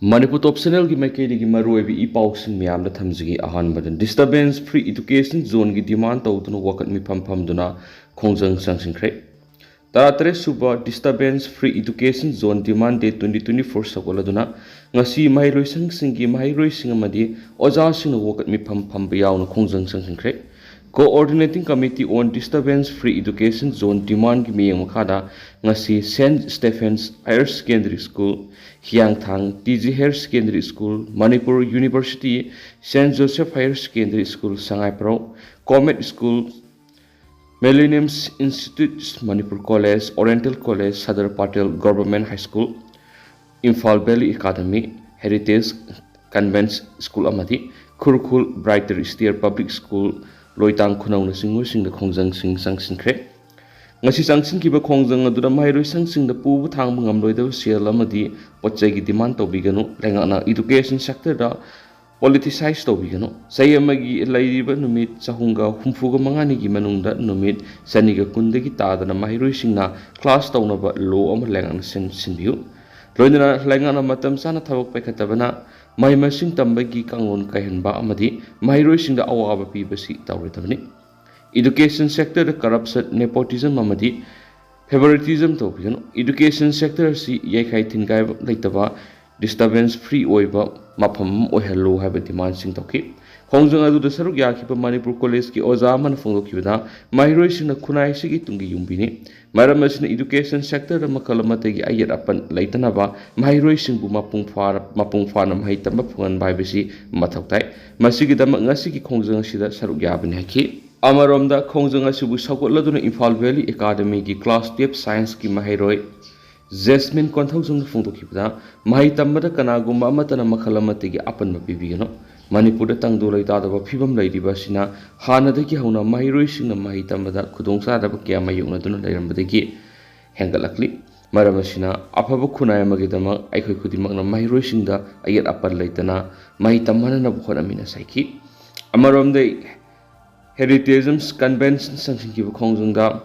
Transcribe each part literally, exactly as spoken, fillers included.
ꯃꯅꯤꯄꯨꯔ ꯇꯣꯞ ꯆꯦꯅꯦꯜꯒꯤ ꯃꯥꯏꯀꯩꯗꯒꯤ ꯃꯔꯨꯑꯣꯏꯕ ꯏ ꯄꯥꯎꯁꯤꯡ ꯃꯌꯥꯝꯗ ꯊꯝꯖꯒꯦ꯫ ꯑꯍꯥꯟꯕꯗ, disturbance free education zoneꯒꯤ demand ꯇꯧꯗꯨꯅ ꯋꯥꯀꯠ ꯃꯤꯐꯝ ꯐꯝꯗꯨꯅ ꯈꯣꯡꯖꯪ ꯆꯪꯁꯤꯟꯈ꯭ꯔꯦ꯫ ꯇꯔꯥꯇꯔꯦꯠ ꯁꯨꯕ disturbance free education zone demand day twenty twenty four ꯁꯧꯒꯠꯂꯗꯨꯅ ꯉꯁꯤ ꯃꯍꯩꯔꯣꯏꯁꯪꯁꯤꯡꯒꯤ ꯃꯍꯩꯔꯣꯏꯁꯤꯡ ꯑꯃꯗꯤ ꯑꯣꯖꯥꯁꯤꯡꯅ ꯋꯥꯀꯠ ꯃꯤꯐꯝ ꯐꯝꯕ ꯌꯥꯎꯅ ꯈꯣꯡꯖꯪ ꯆꯪꯁꯤꯟꯈ꯭ꯔꯦ꯫ Coordinating Committee on Disturbance Free Education Zone demandꯒꯤ ꯃꯤꯠꯌꯦꯡ ꯃꯈꯥꯗ ꯉꯁꯤ Saint Stephen's Higher Secondary School, ꯍꯤꯌꯥꯡꯊꯥꯡ T G Higher Secondary School, Manipur University, Saint Joseph Higher Secondary School, ꯁꯉꯥꯏꯄ꯭ꯔꯧ, Comet School, Millennium Institute, Manipur College, Oriental College, Sardar Patel Government High School, Imphal Valley Academy, Heritage Convent School ꯑꯃꯗꯤ ꯈꯨꯔꯈꯨꯜ Brighter Star Public School, ꯂꯣꯏꯇꯥꯡ ꯈꯨꯅꯧꯅꯆꯤꯡꯕꯁꯤꯡꯗ ꯈꯣꯡꯖꯪꯁꯤꯡ ꯆꯪꯁꯤꯟꯈ꯭ꯔꯦ꯫ ꯉꯁꯤ ꯆꯪꯁꯤꯟꯈꯤꯕ ꯈꯣꯡꯖꯪ ꯑꯗꯨꯗ ꯃꯍꯩꯔꯣꯏꯁꯪꯁꯤꯡꯗ ꯄꯨꯕ ꯊꯥꯡꯕ ꯉꯝꯂꯣꯏꯗꯕ ꯁꯦꯜ ꯑꯃꯗꯤ ꯄꯣꯠ ꯆꯩꯒꯤ demand ꯇꯧꯕꯤꯒꯅꯨ꯫ ꯂꯩꯉꯥꯛꯅ education sectorꯗ politicize ꯇꯧꯕꯤꯒꯅꯨ꯫ ꯆꯍꯤ ꯑꯃꯒꯤ ꯂꯩꯔꯤꯕ ꯅꯨꯃꯤꯠ ꯆꯍꯨꯝꯒ ꯍꯨꯝꯐꯨꯒ ꯃꯉꯥꯅꯤꯒꯤ ꯃꯅꯨꯡꯗ ꯅꯨꯃꯤꯠ ꯆꯅꯤꯒ ꯀꯨꯟꯗꯒꯤ ꯇꯥꯗꯅ ꯃꯍꯩꯔꯣꯏꯁꯤꯡꯅ class ꯇꯧꯅꯕ law ꯑꯃ ꯂꯩꯉꯥꯛꯅ ꯁꯤꯟ-, ꯁꯤꯟꯕꯤꯌꯨ꯫ ꯂꯣꯏꯅꯅ ꯂꯩꯉꯥꯛꯅ ꯃꯇꯝ ꯆꯥꯅ ꯊꯕꯛ ꯄꯥꯏꯈꯠꯇꯕꯅ ꯃꯍꯩ ꯃꯁꯤꯡ ꯇꯝꯕꯒꯤ ꯀꯥꯡꯂꯣꯟ ꯀꯥꯏꯍꯟꯕ ꯑꯃꯗꯤ ꯃꯍꯩꯔꯣꯏꯁꯤꯡꯗ ꯑꯋꯥꯕ ꯄꯤꯕꯁꯤ ꯇꯧꯔꯣꯏꯗꯕꯅꯤ꯫ Education sectorꯗ corruption, nepotism ꯑꯃꯗꯤ favoritism ꯇꯧꯕꯤꯒꯅꯨ꯫ Education sector ꯑꯁꯤ ꯌꯩꯈꯥꯏ ꯊꯤꯟꯒꯥꯏꯕ ꯂꯩꯇꯕ, disturbance free ꯑꯣꯏꯕ ꯃꯐꯝ ꯑꯃ ꯑꯣꯏꯍꯜꯂꯨ ꯍꯥꯏꯕ demandꯁꯤꯡ ꯇꯧꯈꯤ꯫ ꯈꯣꯡꯖꯪ ꯑꯗꯨꯗ ꯁꯔꯨꯛ ꯌꯥꯈꯤꯕ ꯃꯅꯤꯄꯨꯔ Collegeꯀꯤ ꯑꯣꯖꯥ ꯑꯃꯅ ꯐꯣꯡꯗꯣꯛꯈꯤꯕꯗ, ꯃꯍꯩꯔꯣꯏꯁꯤꯡꯅ ꯈꯨꯟꯅꯥꯏ ꯑꯁꯤꯒꯤ ꯇꯨꯡꯒꯤ ꯌꯨꯝꯕꯤꯅꯤ꯫ ꯃꯔꯝ ꯑꯁꯤꯅ education sectorꯗ ꯃꯈꯜ ꯑꯃꯠꯇꯒꯤ ꯑꯌꯦꯠ ꯑꯄꯟ ꯂꯩꯇꯅꯕ ꯃꯍꯩꯔꯣꯏꯁꯤꯡꯕꯨ ꯃꯄꯨꯡ ꯐꯥꯅ, ꯃꯄꯨꯡ ꯐꯥꯅ ꯃꯍꯩ ꯇꯝꯕ ꯐꯪꯍꯟꯕ ꯍꯥꯏꯕꯁꯤ ꯃꯊꯧ ꯇꯥꯏ꯫ ꯃꯁꯤꯒꯤꯗꯃꯛ ꯉꯁꯤꯒꯤ ꯈꯣꯡꯖꯪ ꯑꯁꯤꯗ ꯁꯔꯨꯛ ꯌꯥꯕꯅꯤ ꯍꯥꯏꯈꯤ꯫ ꯑꯃꯔꯣꯝꯗ, ꯈꯣꯡꯖꯪ ꯑꯁꯤꯕꯨ ꯁꯧꯒꯠꯂꯗꯨꯅ ꯏꯝꯐꯥꯜ Valley Academyꯒꯤ class twelve Scienceꯀꯤ ꯃꯍꯩꯔꯣꯏ ꯖꯦꯁꯃꯤꯟ ꯀꯣꯟꯊꯧꯖꯝꯅ ꯐꯣꯡꯗꯣꯛꯈꯤꯕꯗ, ꯃꯍꯩ ꯇꯝꯕꯗ ꯀꯅꯥꯒꯨꯝꯕ ꯑꯃꯠꯇꯅ ꯃꯈꯜ ꯑꯃꯠꯇꯒꯤ ꯑꯄꯟꯕ ꯄꯤꯕꯤꯒꯅꯨ꯫ ꯃꯅꯤꯄꯨꯔꯗ ꯇꯪꯗꯨ ꯂꯩꯇꯥꯗꯕ ꯐꯤꯕꯝ ꯂꯩꯔꯤꯕ ꯑꯁꯤꯅ ꯍꯥꯟꯅꯗꯒꯤ ꯍꯧꯅ ꯃꯍꯩꯔꯣꯏꯁꯤꯡꯅ ꯃꯍꯩ ꯇꯝꯕꯗ ꯈꯨꯗꯣꯡꯆꯥꯗꯕ ꯀꯌꯥ ꯃꯥꯌꯣꯛꯅꯗꯨꯅ ꯂꯩꯔꯝꯕꯗꯒꯤ ꯍꯦꯟꯒꯠꯂꯛꯂꯤ꯫ ꯃꯔꯝ ꯑꯁꯤꯅ, ꯑꯐꯕ ꯈꯨꯟꯅꯥꯏ ꯑꯃꯒꯤꯗꯃꯛ ꯑꯩꯈꯣꯏ ꯈꯨꯗꯤꯡꯃꯛꯅ ꯃꯍꯩꯔꯣꯏꯁꯤꯡꯗ ꯑꯌꯦꯠ ꯑꯄꯟ ꯂꯩꯇꯅ ꯃꯍꯩ ꯇꯝꯍꯟꯅꯅꯕ ꯍꯣꯠꯅꯃꯤꯟꯅꯁꯤ ꯍꯥꯏꯈꯤ꯫ ꯑꯃꯔꯣꯝꯗ, Heritage Convent ꯆꯪꯁꯤꯟꯈꯤꯕ ꯈꯣꯡꯖꯪꯗ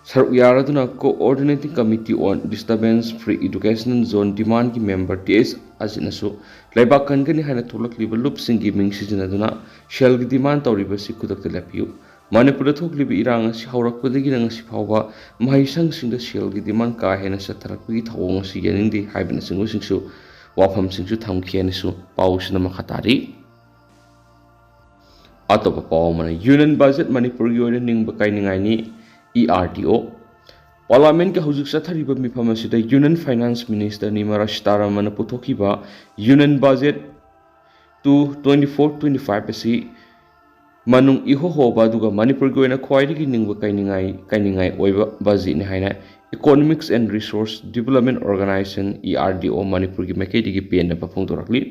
ꯁꯔꯨꯛ ꯌꯥꯔꯗꯨꯅ Coordinating Committee on Disturbance Free Educational Zone Demandꯒꯤ member ꯇꯤ ꯑꯦꯁ ꯑꯖꯤꯠꯅꯁꯨ ꯂꯩꯕꯥꯛ ꯀꯟꯒꯅꯤ ꯍꯥꯏꯅ ꯊꯣꯛꯂꯛꯂꯤꯕ ꯂꯨꯞꯁꯤꯡꯒꯤ ꯃꯤꯡ ꯁꯤꯖꯤꯟꯅꯗꯨꯅ ꯁꯦꯜꯒꯤ demand ꯇꯧꯔꯤꯕꯁꯤ ꯈꯨꯗꯛꯇ ꯂꯦꯞꯄꯤꯌꯨ꯫ ꯃꯅꯤꯄꯨꯔꯗ ꯊꯣꯛꯂꯤꯕ ꯏꯔꯥꯡ ꯑꯁꯤ ꯍꯧꯔꯛꯄꯗꯒꯤꯅ ꯉꯁꯤ ꯐꯥꯎꯕ ꯃꯍꯩꯁꯪꯁꯤꯡꯗ ꯁꯦꯜꯒꯤ demand ꯀꯥ ꯍꯦꯟꯅ ꯆꯠꯊꯔꯛꯄꯒꯤ ꯊꯧꯑꯣꯡ ꯑꯁꯤ ꯌꯥꯅꯤꯡꯗꯦ ꯍꯥꯏꯕꯅꯆꯤꯡꯕꯁꯤꯡꯁꯨ ꯋꯥꯐꯝꯁꯤꯡꯁꯨ ꯊꯝꯈꯤ ꯍꯥꯏꯅꯁꯨ ꯄꯥꯎꯁꯤꯅ ꯃꯈꯥ ꯇꯥꯔꯤ꯫ ꯑꯇꯣꯞꯄ ꯄꯥꯎ ꯑꯃꯅ, Union Budget ꯃꯅꯤꯄꯨꯔꯒꯤ ꯑꯣꯏꯅ ꯅꯤꯡꯕ ꯀꯥꯏꯅꯤꯡꯉꯥꯏꯅꯤ, ꯏ ꯑꯥꯔ ꯗꯤ ꯑꯣ꯫ Parliamentꯀꯤ ꯍꯧꯖꯤꯛ ꯆꯠꯊꯔꯤꯕ ꯃꯤꯐꯝ ꯑꯁꯤꯗ Union Finance Minister Nirmala ꯁꯤꯇꯥꯔꯥꯃꯟꯅ ꯄꯨꯊꯣꯛꯈꯤꯕ Union Budget two twenty-four twenty-five ꯑꯁꯤ ꯃꯅꯨꯡ ꯏꯍꯣ ꯍꯣꯕ ꯑꯗꯨꯒ ꯃꯅꯤꯄꯨꯔꯒꯤ ꯑꯣꯏꯅ ꯈ꯭ꯋꯥꯏꯗꯒꯤ ꯅꯤꯡꯕ ꯀꯥꯏꯅꯤꯡꯉꯥꯏ, ꯀꯥꯏꯅꯤꯡꯉꯥꯏ ꯑꯣꯏꯕ budgetꯅꯤ ꯍꯥꯏꯅ Economics and Resource Development Organisation, E R D ꯑꯣ, ꯃꯅꯤꯄꯨꯔꯒꯤ ꯃꯥꯏꯀꯩꯗꯒꯤ ꯄꯦꯟꯅꯕ ꯐꯣꯡꯗꯣꯔꯛꯂꯤ꯫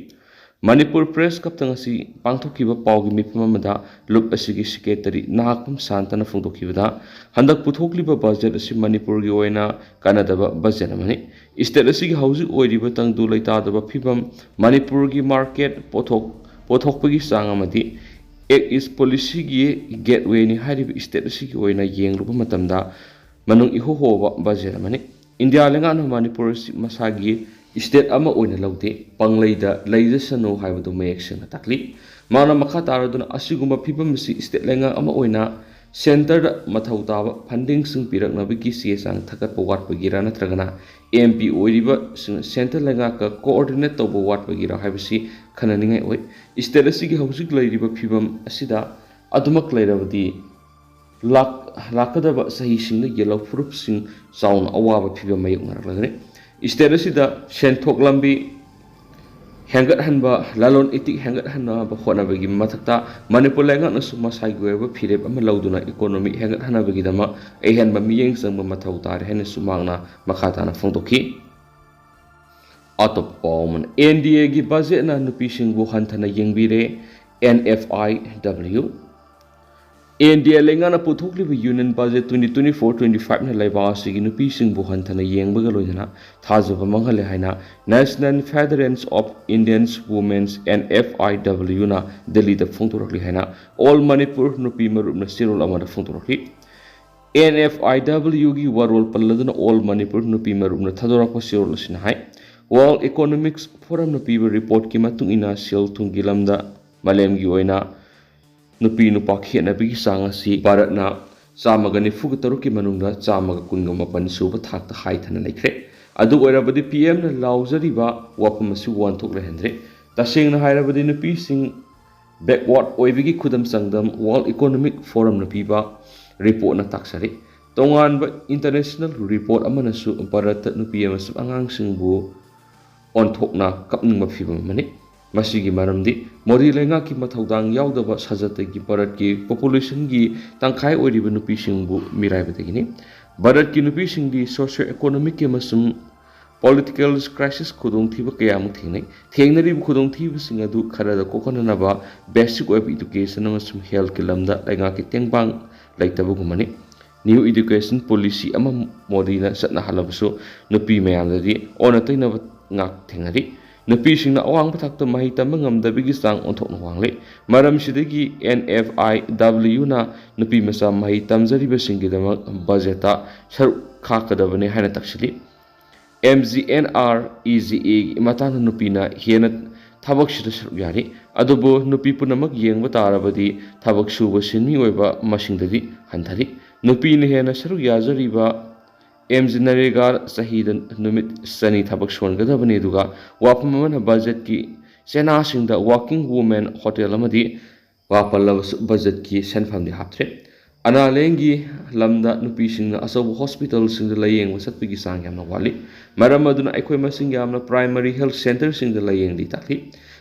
ꯃꯅꯤꯄꯨꯔ Press Clubꯇ ꯉꯁꯤ ꯄꯥꯡꯊꯣꯛꯈꯤꯕ ꯄꯥꯎꯒꯤ ꯃꯤꯐꯝ ꯑꯃꯗ ꯂꯨꯞ ꯑꯁꯤꯒꯤ Secretary ꯅꯍꯥꯀꯨꯝ ꯁꯥꯟꯇꯅ ꯐꯣꯡꯗꯣꯛꯈꯤꯕꯗ, ꯍꯟꯗꯛ ꯄꯨꯊꯣꯛꯂꯤꯕ budget ꯑꯁꯤ ꯃꯅꯤꯄꯨꯔꯒꯤ ꯑꯣꯏꯅ ꯀꯥꯟꯅꯗꯕ budget ꯑꯃꯅꯤ꯫ State ꯑꯁꯤꯒꯤ ꯍꯧꯖꯤꯛ ꯑꯣꯏꯔꯤꯕ ꯇꯪꯗꯨ ꯂꯩꯇꯥꯗꯕ ꯐꯤꯕꯝ, ꯃꯅꯤꯄꯨꯔꯒꯤ market ꯄꯣꯠꯊꯣꯛ, ꯄꯣꯠꯊꯣꯛꯄꯒꯤ ꯆꯥꯡ ꯑꯃꯗꯤ Act East Policyꯒꯤ gatewayꯅꯤ ꯍꯥꯏꯔꯤꯕ state ꯑꯁꯤꯒꯤ ꯑꯣꯏꯅ ꯌꯦꯡꯂꯨꯕ ꯃꯇꯝꯗ, ꯃꯅꯨꯡ ꯏꯍꯣ ꯍꯣꯕ budget ꯑꯃꯅꯤ꯫ ꯏꯟꯗꯤꯌꯥ ꯂꯩꯉꯥꯛꯅ ꯃꯅꯤꯄꯨꯔ ꯑꯁꯤ ꯃꯁꯥꯒꯤ state ꯑꯃ ꯑꯣꯏꯅ ꯂꯧꯗꯦ, ꯄꯪꯂꯩꯗ ꯂꯩꯖꯁꯅꯨ ꯍꯥꯏꯕꯗꯨ ꯃꯌꯦꯛ ꯁꯦꯡꯅ ꯇꯥꯛꯂꯤ꯫ ꯃꯥꯅ ꯃꯈꯥ ꯇꯥꯔꯗꯨꯅ, ꯑꯁꯤꯒꯨꯝꯕ ꯐꯤꯕꯝ ꯑꯁꯤ state ꯂꯩꯉꯥꯛ ꯑꯃ ꯑꯣꯏꯅ centreꯗ ꯃꯊꯧ ꯇꯥꯕ fundingꯁꯤꯡ ꯄꯤꯔꯛꯅꯕꯒꯤ ꯆꯦ ꯆꯥꯡ ꯊꯥꯒꯠꯄ ꯋꯥꯠꯄꯒꯤꯔ ꯅꯠꯇ꯭ꯔꯒꯅ M P ꯑꯣꯏꯔꯤꯕꯁꯤꯡ centre ꯂꯩꯉꯥꯛꯀ coordinate ꯇꯧꯕ ꯋꯥꯠꯄꯒꯤꯔ ꯍꯥꯏꯕꯁꯤ ꯈꯟꯅꯅꯤꯡꯉꯥꯏ ꯑꯣꯏ꯫ State ꯑꯁꯤꯒꯤ ꯍꯧꯖꯤꯛ ꯂꯩꯔꯤꯕ ꯐꯤꯕꯝ ꯑꯁꯤꯗ ꯑꯗꯨꯃꯛ ꯂꯩꯔꯕꯗꯤ ꯂꯥꯛ-, ꯂꯥꯛꯀꯗꯕ ꯆꯍꯤꯁꯤꯡꯗ ꯌꯦꯜꯍꯧ ꯐꯨꯔꯨꯞꯁꯤꯡ ꯆꯥꯎꯅ ꯑꯋꯥꯕ ꯐꯤꯕꯝ ꯃꯥꯌꯣꯛꯅꯔꯛꯂꯒꯅꯤ꯫ State ꯑꯁꯤꯗ ꯁꯦꯟꯊꯣꯛ ꯂꯝꯕꯤ ꯍꯦꯟꯒꯠꯍꯟꯕ, ꯂꯂꯣꯟ ꯏꯇꯤꯛ ꯍꯦꯟꯒꯠꯍꯟꯅꯕ ꯍꯣꯠꯅꯕꯒꯤ ꯃꯊꯛꯇ ꯃꯅꯤꯄꯨꯔ ꯂꯩꯉꯥꯛꯅꯁꯨ ꯃꯁꯥꯒꯤ ꯑꯣꯏꯕ ꯐꯤꯔꯦꯞ ꯑꯃ ꯂꯧꯗꯨꯅ economy ꯍꯦꯟꯒꯠꯍꯟꯅꯕꯒꯤꯗꯃꯛ ꯑꯍꯦꯟꯕ ꯃꯤꯠꯌꯦꯡ ꯆꯪꯕ ꯃꯊꯧ ꯇꯥꯔꯦ ꯍꯥꯏꯅꯁꯨ ꯃꯍꯥꯛꯅ ꯃꯈꯥ ꯇꯥꯅ ꯐꯣꯡꯗꯣꯛꯈꯤ꯫ ꯑꯇꯣꯞꯄ ꯄꯥꯎ ꯑꯃꯅ, N D Aꯒꯤ budgetꯅ ꯅꯨꯄꯤꯁꯤꯡꯕꯨ ꯍꯟꯊꯅ ꯌꯦꯡꯕꯤꯔꯦ, N F I W꯫ N D A ꯂꯩꯉꯥꯛꯅ ꯄꯨꯊꯣꯛꯂꯤꯕ Union Budget twenty twenty-four twenty-fiveꯅ ꯂꯩꯕꯥꯛ ꯑꯁꯤꯒꯤ ꯅꯨꯄꯤꯁꯤꯡꯕꯨ ꯍꯟꯊꯅ ꯌꯦꯡꯕꯒ ꯂꯣꯏꯅꯅ ꯊꯥꯖꯕ ꯃꯥꯡꯍꯜꯂꯦ ꯍꯥꯏꯅ National Federation of Indian Women's, N F I W ꯅ ꯗꯦꯜꯂꯤꯗ ꯐꯣꯡꯗꯣꯔꯛꯂꯤ ꯍꯥꯏꯅ All Manipur ꯅꯨꯄꯤ ꯃꯔꯨꯞꯅ ꯆꯦꯔꯣꯜ ꯑꯃꯗ ꯐꯣꯡꯗꯣꯔꯛꯂꯤ꯫ ꯑꯦꯟ ꯑꯦꯐ ꯑꯥꯏ ꯗꯕ꯭ꯂꯤꯎꯒꯤ ꯋꯥꯔꯣꯜ ꯄꯜꯂꯗꯨꯅ ꯑꯣꯜ ꯃꯅꯤꯄꯨꯔ ꯅꯨꯄꯤ ꯃꯔꯨꯞꯅ ꯊꯥꯗꯣꯔꯛꯄ ꯆꯦꯔꯣꯜ ꯑꯁꯤꯅ ꯍꯥꯏ, ꯋꯥꯔꯜ ꯏꯀꯣꯅꯣꯃꯤꯛꯁ ꯐꯣꯔꯝꯅ ꯄꯤꯕ ꯔꯤꯄꯣꯔꯠꯀꯤ ꯃꯇꯨꯡ ꯏꯟꯅ ꯁꯦꯜ ꯊꯨꯝꯒꯤ ꯂꯝꯗ ꯃꯥꯂꯦꯝꯒꯤ ꯑꯣꯏꯅ ꯅꯨꯄꯤ ꯅꯨꯄꯥ ꯈꯦꯠꯅꯕꯒꯤ ꯆꯥꯡ ꯑꯁꯤ ꯚꯥꯔꯠꯅ ꯆꯥꯝꯃꯒ ꯅꯤꯐꯨꯒ ꯇꯔꯨꯛꯀꯤ ꯃꯅꯨꯡꯗ ꯆꯥꯝꯃꯒ ꯀꯨꯟꯒ ꯃꯥꯄꯟ ꯁꯨꯕ ꯊꯥꯛꯇ ꯍꯥꯏꯊꯅ ꯂꯩꯈ꯭ꯔꯦ꯫ ꯑꯗꯨ ꯑꯣꯏꯔꯕꯗꯤ ꯄꯤ ꯑꯦꯝꯅ ꯂꯥꯎꯖꯔꯤꯕ ꯋꯥꯐꯝ ꯑꯁꯤ ꯋꯥꯍꯟꯊꯣꯛ ꯂꯩꯍꯟꯗ꯭ꯔꯦ꯫ ꯇꯁꯦꯡꯅ ꯍꯥꯏꯔꯕꯗꯤ ꯅꯨꯄꯤꯁꯤꯡ ꯕꯦꯛꯋꯥꯔꯗ ꯑꯣꯏꯕꯒꯤ ꯈꯨꯗꯝ ꯆꯥꯡꯗꯝ ꯋꯥꯔꯜ ꯏꯀꯣꯅꯣꯃꯤꯛ ꯐꯣꯔꯝꯅ ꯄꯤꯕ ꯔꯤꯄꯣꯔꯠꯅ ꯇꯥꯛꯆꯔꯤ꯫ ꯇꯣꯉꯥꯟꯕ ꯏꯟꯇꯔꯅꯦꯁꯅꯦꯜ ꯔꯤꯄꯣꯔꯠ ꯑꯃꯅꯁꯨ ꯚꯥꯔꯠꯇ ꯅꯨꯄꯤ ꯑꯃꯁꯨꯡ ꯑꯉꯥꯡꯁꯤꯡꯕꯨ ꯑꯣꯟꯊꯣꯛꯅ ꯀꯞꯅꯤꯡꯕ ꯐꯤꯕꯝ ꯑꯃꯅꯤ꯫ ꯃꯁꯤꯒꯤ ꯃꯔꯝꯗꯤ ꯃꯣꯗꯤ ꯂꯩꯉꯥꯛꯀꯤ ꯃꯊꯧꯗꯥꯡ ꯌꯥꯎꯗꯕ ꯁꯥꯖꯠꯇꯒꯤ ꯚꯥꯔꯠꯀꯤ ꯄꯣꯄꯨꯂꯦꯁꯟꯒꯤ ꯇꯪꯈꯥꯏ ꯑꯣꯏꯔꯤꯕ ꯅꯨꯄꯤꯁꯤꯡꯕꯨ ꯃꯤꯔꯥꯏꯕꯗꯒꯤꯅꯤ꯫ ꯚꯥꯔꯠꯀꯤ ꯅꯨꯄꯤꯁꯤꯡꯗꯤ ꯁꯣꯁꯤꯑꯣ ꯏꯀꯣꯅꯣꯃꯤꯛꯀꯤ ꯑꯃꯁꯨꯡ ꯄꯣꯂꯤꯇꯤꯀꯦꯜ ꯀ꯭ꯔꯥꯏꯁꯤꯁ ꯈꯨꯗꯣꯡꯊꯤꯕ ꯀꯌꯥ ꯑꯃ ꯊꯦꯡꯅꯩ꯫ ꯊꯦꯡꯅꯔꯤꯕ ꯈꯨꯗꯣꯡꯊꯤꯕꯁꯤꯡ ꯑꯗꯨ ꯈꯔꯗ ꯀꯣꯛꯍꯟꯅꯅꯕ ꯕꯦꯁꯤꯛ ꯑꯣꯏꯕ ꯏꯗꯨꯀꯦꯁꯟ ꯑꯃꯁꯨꯡ ꯍꯦꯜꯊꯀꯤ ꯂꯝꯗ ꯂꯩꯉꯥꯛꯀꯤ ꯇꯦꯡꯕꯥꯡ ꯂꯩꯇꯕꯒꯨꯝꯕꯅꯤ꯫ ꯅ꯭ꯌꯨ ꯏꯗꯨꯀꯦꯁꯟ ꯄꯣꯂꯤꯁꯤ ꯑꯃ ꯃꯣꯗꯤꯅ ꯆꯠꯅꯍꯜꯂꯕꯁꯨ ꯅꯨꯄꯤ ꯃꯌꯥꯝꯗꯗꯤ ꯑꯣꯟꯅ ꯇꯩꯅꯕ ꯉꯥꯛ ꯊꯦꯡꯅꯔꯤ꯫ ꯅꯨꯄꯤꯁꯤꯡꯅ ꯑꯋꯥꯡꯕ ꯊꯥꯛꯇ ꯃꯍꯩ ꯇꯝꯕ ꯉꯝꯗꯕꯒꯤ ꯆꯥꯡ ꯑꯣꯟꯊꯣꯛꯅ ꯋꯥꯡꯂꯦ꯫ ꯃꯔꯝꯁꯤꯗꯒꯤ ꯑꯦꯟ ꯑꯦꯐ ꯑꯥꯏ ꯗꯕ꯭ꯂꯤꯎꯅ ꯅꯨꯄꯤ ꯃꯆꯥ ꯃꯍꯩ ꯇꯝꯖꯔꯤꯕꯁꯤꯡꯒꯤꯗꯃꯛ ꯕꯖꯦꯠꯇ ꯁꯔꯨꯛ ꯈꯥꯛꯀꯗꯕꯅꯤ ꯍꯥꯏꯅ ꯇꯛꯁꯤꯜꯂꯤ꯫ M G N R E G ꯑꯦꯒꯤ ꯃꯇꯥꯡꯗ ꯅꯨꯄꯤꯅ ꯍꯦꯟꯅ ꯊꯕꯛꯁꯤꯗ ꯁꯔꯨꯛ ꯌꯥꯔꯤ꯫ ꯑꯗꯨꯕꯨ ꯅꯨꯄꯤ ꯄꯨꯝꯅꯃꯛ ꯌꯦꯡꯕ ꯇꯥꯔꯕꯗꯤ ꯊꯕꯛ ꯁꯨꯕ ꯁꯤꯟꯃꯤ ꯑꯣꯏꯕ ꯃꯁꯤꯡꯗꯗꯤ ꯍꯟꯊꯔꯤ꯫ ꯅꯨꯄꯤꯅ ꯍꯦꯟꯅ ꯁꯔꯨꯛ ꯌꯥꯖꯔꯤꯕ ꯑꯦꯝ ꯖꯤ ꯅꯔꯦꯒꯥ ꯆꯍꯤꯗ ꯅꯨꯃꯤꯠ ꯆꯅꯤ ꯊꯕꯛ ꯁꯨꯍꯟꯒꯗꯕꯅꯤ, ꯑꯗꯨꯒ ꯋꯥꯐꯝ ꯑꯃꯅ ꯕꯖꯦꯠꯀꯤ ꯆꯦꯅꯥꯁꯤꯡꯗ ꯋꯥꯔꯀꯤꯡ ꯋꯨꯃꯦꯟ ꯍꯣꯇꯦꯜ ꯑꯃꯗꯤ ꯋꯥ ꯄꯜꯂꯕꯁꯨ ꯕꯖꯦꯠꯀꯤ ꯁꯦꯟꯐꯝꯗꯤ ꯍꯥꯞꯇ꯭ꯔꯦ꯫ ꯑꯅꯥ ꯂꯥꯌꯦꯡꯒꯤ ꯂꯝꯗ ꯅꯨꯄꯤꯁꯤꯡꯅ ꯑꯆꯧꯕ ꯍꯣꯁꯄꯤꯇꯥꯜꯁꯤꯡꯗ ꯂꯥꯌꯦꯡꯕ ꯆꯠꯄꯒꯤ ꯆꯥꯡ ꯌꯥꯝꯅ ꯋꯥꯠꯂꯤ꯫ ꯃꯔꯝ ꯑꯗꯨꯅ ꯑꯩꯈꯣꯏ ꯃꯁꯤꯡ ꯌꯥꯝꯅ ꯄ꯭ꯔꯥꯏꯃꯔꯤ ꯍꯦꯜꯊ ꯁꯦꯟꯇꯔꯁꯤꯡꯗ ꯂꯥꯌꯦꯡꯂꯤ ꯇꯥꯛꯂꯤ꯫